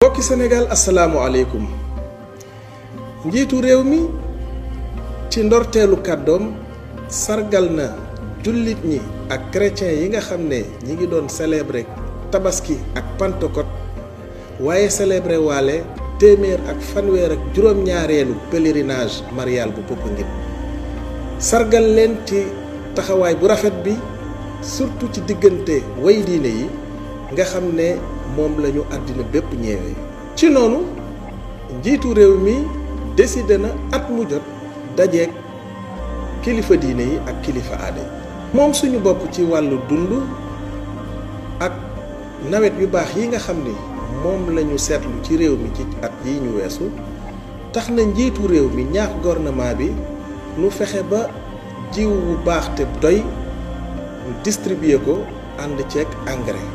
mbokki Sénégal asalaamualeykum njiitu réew mi ci ndorteelu kàddoom sargal na jullit ñi ak chrétien yi nga xam ne ñi ngi doon célébrer tabaski ak Pentecôte waaye célébrer waale téeméer ak fanweer ak juróom-ñaareelu pèlerinage marial bu Popenguine sargal leen ci taxawaay bu rafet bi surtout ci diggante way diine yi nga xam ne moom lañu àddina bépp ñeewee ci noonu njiitu réew mi décidé na at mu jot dajeek kilifa diine yi ak kilifa aada yi moom suñu bopp ci wàllu dund ak nawet yu baax yi nga xam ni moom lañu seetlu ci réew mi ci at yi ñu weesu tax na njiitu réew mi ñaax gouvernement bi nu fexe ba jiw bu baax te doy ñu distribuer ko ànd ceeg engrais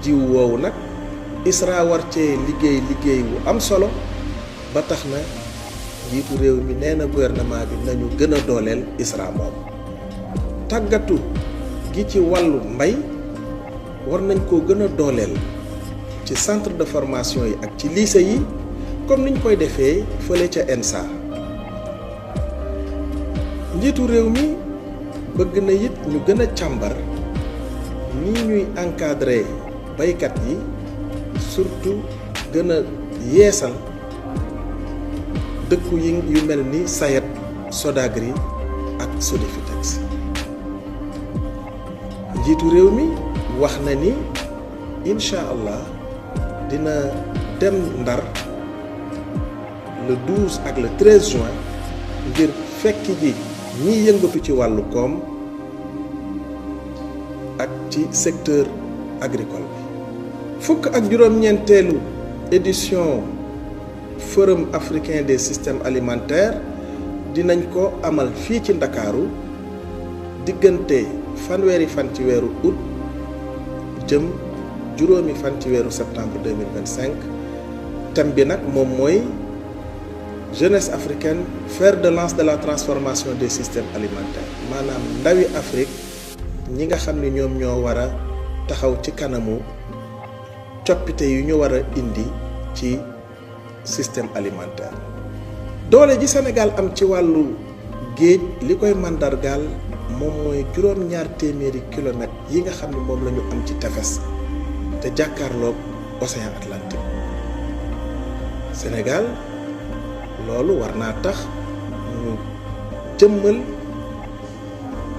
jiw woowu nag ISRA war cee liggéey wu am solo ba tax na njiitu réew mi nee na gouvernement bi nañu gën a dooleel ISRA moom tàggatu gi ci wàllu mbay war nañ koo gën a dooleel ci centre de formation yi ak ci lycée yi comme niñ koy defee fële ca ENSA njiitu réew mi bëgg na it ñu gën a càmbar nii ñuy encadrer baykat yi surtout gën a yeesal dëkku yi yu mel ni SAED SODAGRI ak SODEFITEX njiitu réew mi wax na ni incha allah dina dem Ndar le 12 ak le 13 juin ngir fekki ji ñiy yëngatu ci wàllu koom ak ci secteur agricole bi fukk ak juróom-ñeenteelu édition forum africain des systèmes alimentaires dinañ ko amal fii ci Ndakaaru diggante fanweeri fan ci weeru août jëm juróomi fan ci weeru septembre 2025 thème bi nag moom mooy jeunesse africaine fer de lance de la transformation des systèmes alimentaires maanaam ndawi Afrique ñi nga xam ni ñoom ñoo war a taxaw ci kanamu coppite yu ñu war a indi ci système alimentaire doole ji Sénégal am ci wàllu géej li koy màndargaal moom mooy juróom-ñaar téeméeri kilomètres yi nga xam ne moom la ñu am ci tefes te jàkkaarloog océan Atlantique Sénégal loolu war naa tax ñu jëmmal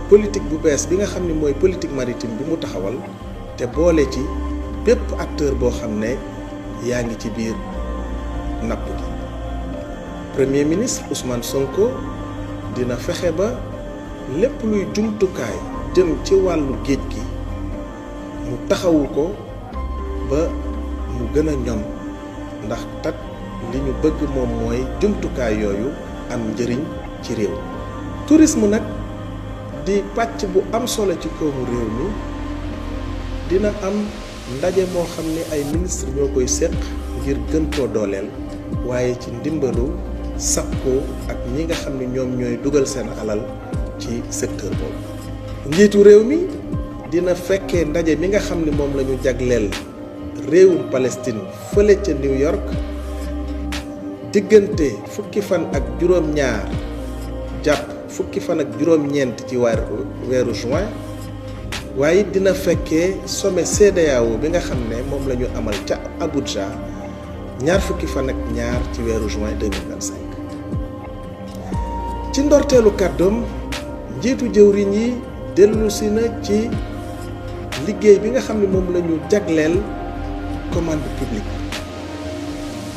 politique bu bees bi nga xam ne mooy politique maritime bi mu taxawal te boole ci bépp acteur boo xam ne yaa ngi ci biir napp gi premier ministre Ousmane Sonko dina fexe ba lépp luy jumtukaay jëm ci wàllu géej gi mu taxawu ko ba mu gën a ñoŋ ndax tat li ñu bëgg moom mooy jumtukaay yooyu am njëriñ ci réew tourisme nag di pàcc bu am solo ci koomu réew mi dina am ndaje moo xam ne ay ministre ñoo koy séq ngir gën koo dooleel waaye ci ndimbalu SAPCO ak ñi nga xam ne ñoom ñooy dugal seen alal ci secteur boobu njiitu réew mi dina fekkee ndaje mi nga xam ne moom la ñu jagleel réewum Palestine fële ca New York diggante fukki fan ak juróom-ñaar jàpp fukki fan ak juróom-ñeent ci weeru juin waaye dina fekkee sommet CEDEAO bi nga xam ne moom la ñu amal ca Abuja ñaar fukki fan ak ñaar ci weeru juin 2025 ci ndorteelu kàddoom njiitu jëwriñ yi dellusi na ci liggéey bi nga xam ne moom la ñu jagleel commande publique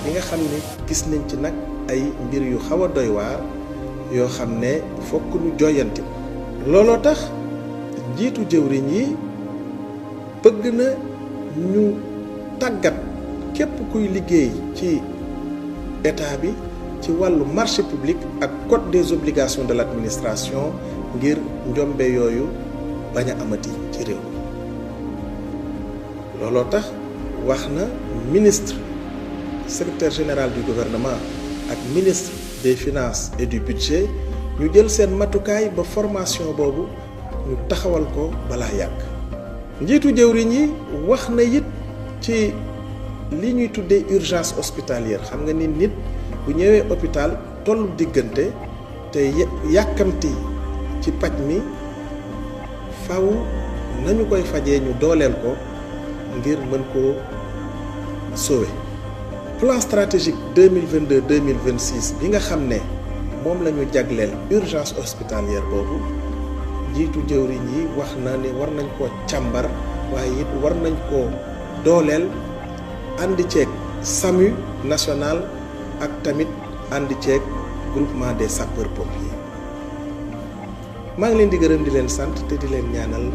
bi nga xam ne gis nañ ci nag ay mbir yu xaw a doy waar yoo xam ne fokk ñu joyanti looloo tax njiitu jëwriñ yi bëgg na ñu tàggat képp kuy liggéey ci état bi ci wàllu marché public ak code des obligations de l'administration ngir njombe yooyu bañ a amati ci réew mi looloo tax wax na ministre secrétaire général du gouvernement ak ministre des finances et du budget ñu jël seen matukaay ba formation boobu ñu taxawal ko balaa yàgg njiitu jëwriñ yi wax na it ci li ñuy tuddee urgence hospitalière. xam nga ni nit bu ñëwee hôpital tollu diggante te yàkkamti ci paj mi faw nañu koy fajee ñu dooleel ko ngir mën koo sauver. plan stratégique 2022-2026 bi nga xam ne moom la ñu jagleel urgence hospitalière boobu njiitu jëwriñ yi wax na ne war nañ koo càmbar waaye it war nañ koo dooleel àndi ceeg SAMU national ak tamit àndi ceeg groupement des sapeurs pompiers. maa ngi leen di gërëm di leen sant te di leen ñaanal